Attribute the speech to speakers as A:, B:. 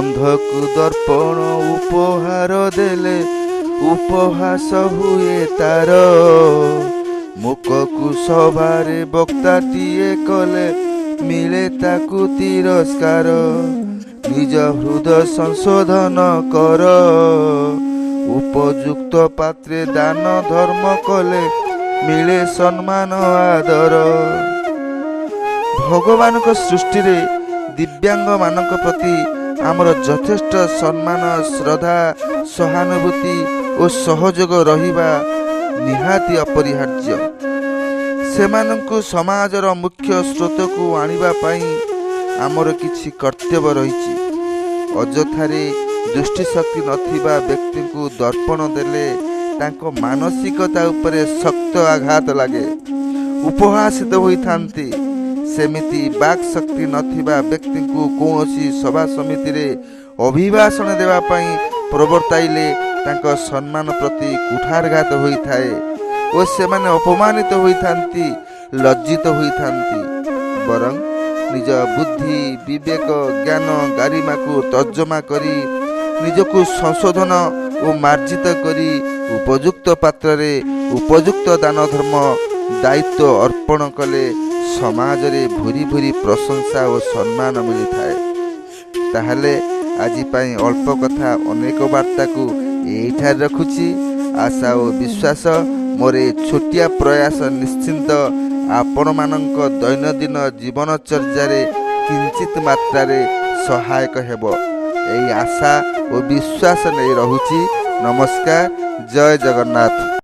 A: ଅନ୍ଧକୁ ଦର୍ପଣ ଉପହାର ଦେଲେ ଉପହାସ ହୁଏ ତାର। ମୂକକୁ ସଭାରେ ବକ୍ତାଟିଏ କଲେ ମିଳେ ତାକୁ ତିରସ୍କାର। ନିଜ ହୃଦୟ ସଂଶୋଧନ କର। ଉପଯୁକ୍ତ ପାତ୍ରେ ଦାନ ଧର୍ମ କଲେ ମିଳେ ସମ୍ମାନ ଆଦର। ଭଗବାନଙ୍କ ସୃଷ୍ଟିରେ ଦିବ୍ୟାଙ୍ଗମାନଙ୍କ ପ୍ରତି ଆମର ଯଥେଷ୍ଟ ସମ୍ମାନ, ଶ୍ରଦ୍ଧା, ସହାନୁଭୂତି ଓ ସହଯୋଗ ରହିବା ନିହାତି ଅପରିହାର୍ଯ୍ୟ। ସେମାନଙ୍କୁ ସମାଜର ମୁଖ୍ୟ ସ୍ରୋତକୁ ଆଣିବା ପାଇଁ ଆମର କିଛି କର୍ତ୍ତବ୍ୟ ରହିଛି। ଅଯଥାରେ ଦୃଷ୍ଟିଶକ୍ତି ନଥିବା ବ୍ୟକ୍ତିଙ୍କୁ ଦର୍ପଣ ଦେଲେ ତାଙ୍କ ମାନସିକତା ଉପରେ ଶକ୍ତ ଆଘାତ ଲାଗେ, ଉପହାସିତ ହୋଇଥାନ୍ତି। ସେମିତି ବାକ୍ ଶକ୍ତି ନଥିବା ବ୍ୟକ୍ତିଙ୍କୁ କୌଣସି ସଭା ସମିତିରେ ଅଭିଭାଷଣ ଦେବା ପାଇଁ ପ୍ରବର୍ତ୍ତାଇଲେ ତାଙ୍କ ସମ୍ମାନ ପ୍ରତି କୁଠାରଘାତ ହୋଇଥାଏ ଓ ସେମାନେ ଅପମାନିତ ହୋଇଥାନ୍ତି, ଲଜ୍ଜିତ ହୋଇଥାନ୍ତି। ବରଂ ନିଜ ବୁଦ୍ଧି, ବିବେକ, ଜ୍ଞାନ ଗାରିମାକୁ ତର୍ଜମା କରି, ନିଜକୁ ସଂଶୋଧନ ଓ ମାର୍ଜିତ କରି ଉପଯୁକ୍ତ ପାତ୍ରରେ ଉପଯୁକ୍ତ ଦାନ ଧର୍ମ ଦାୟିତ୍ୱ ଅର୍ପଣ କଲେ ସମାଜରେ ଭୁରି ଭୁରି ପ୍ରଶଂସା ଓ ସମ୍ମାନ ମିଳିଥାଏ। ତାହେଲେ ଆଜି ପାଇଁ ଅଳ୍ପ କଥା ଅନେକ ବାର୍ତ୍ତାକୁ ଏଇଠାରେ ରଖୁଛି। ଆଶା ଓ ବିଶ୍ୱାସ, ମୋର ଏ ଛୋଟିଆ ପ୍ରୟାସ ନିଶ୍ଚିନ୍ତ ଆପଣମାନଙ୍କ ଦୈନନ୍ଦିନ ଜୀବନଚର୍ଯ୍ୟାରେ କିଞ୍ଚିତ ମାତ୍ରାରେ ସହାୟକ ହେବ, ଏଇ ଆଶା ଓ ବିଶ୍ୱାସ ନେଇ ରହୁଛି। ନମସ୍କାର, ଜୟ ଜଗନ୍ନାଥ।